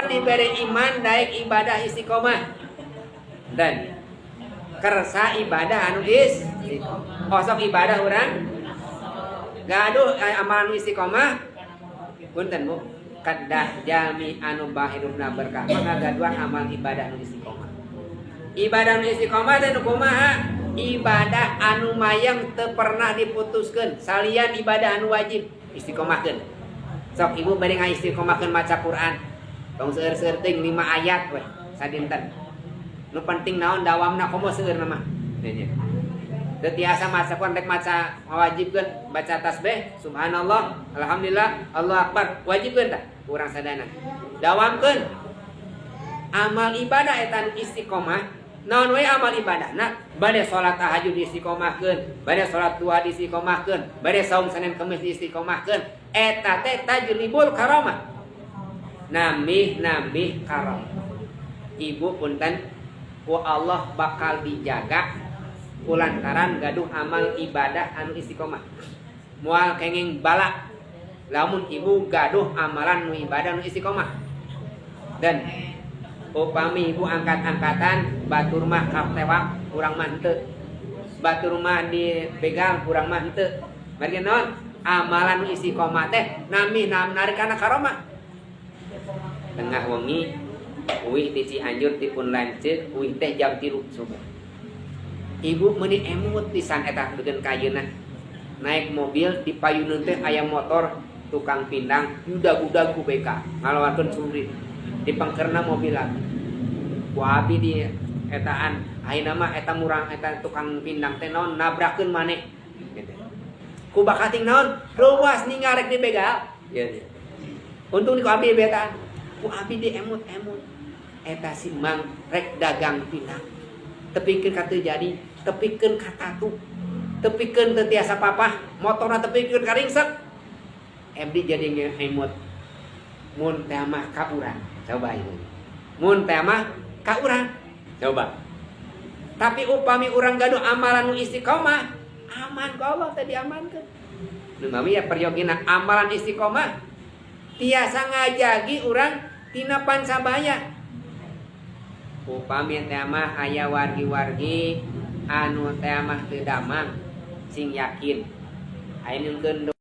Diberi iman daek ibadah istiqomah dan kersa ibadah anu istiqomah. Osok ibadah urang gaduh amalan istiqomah. Punten, Bu, kedah jalmi anu bahirupna berkah maka gaduhan amal ibadah anu istiqomah. Ibadah anu istiqomah teh nu kumaha? Ibadah anu mayang teu pernah diputuskeun salian ibadah anu wajib istiqomahkeun. Sok Ibu bade ngaistiqomahkeun maca Quran, tong seueur-seueur teuing, 5 ayat weh sadinten. Nu penting naon? Dawamna, komo seueur mah. Teu tiasa maca Quran, rek maca wajibkeun baca tasbih, subhanallah, alhamdulillah, Allah akbar, wajibkeun tah urang sadana. Dawamkeun amal ibadah eta nu istiqomah. Naon we amal ibadahna? Bade salat tahajud diistiqomahkeun, bade salat duha diistiqomahkeun, bade saum Senin Kemis diistiqomahkeun, eta teh tajlibul karamah, nambih nambih karamah. Ibu, punten, ku Allah bakal dijaga kulantaran gaduh amal ibadah anu istiqomah. Moal kenging bala lamun Ibu gaduh amalan nu ibadah nu istiqomah. Dan upami Ibu angkat-angkatan, batur mah katewak, urang mah henteu, batur mah dibegal, urang mah henteu. Margi naon? Amalan nu istiqomah teh nami narik kana karomah. Tengah wengi uih ti Cianjur ti pun lanceuk uih teh jam 3 subuh. Ibu meuni emut pisan eta dukeun ka ayeuna. Naik mobil di payuneun teh aya motor tukang pindang udag-udag ku BK ngalawarkeun celurit di pengkerna mobil lagi. Ku abi di etaan, ayeuna mah eta murang eta tukang pindang teh naon nabrakeun maneh gitu. Ku bakating naon reuwas ninggal rek dibegal gitu. Untung di ku abi betaan, ku abi di emut-emut eta si mang rek dagang pindang tepikeun ka teu jadi, tepikeun ka tatu, tepikeun teu tiasa papah motorna, tepikeun ka ringsek. Abdi jadi ngemut, mun teh mah ka urang, coba ieu, mun teh mah ka urang coba. Tapi upami urang gaduh amalan nu istiqomah, aman ku Allah teh, diamankeun. Nu mami ya peryogina amalan istiqomah tiasa ngajagi urang tina pancabaya. Upami teh mah aya wargi-wargi anu teh mah teu damang, sing yakin aya nyungkeun.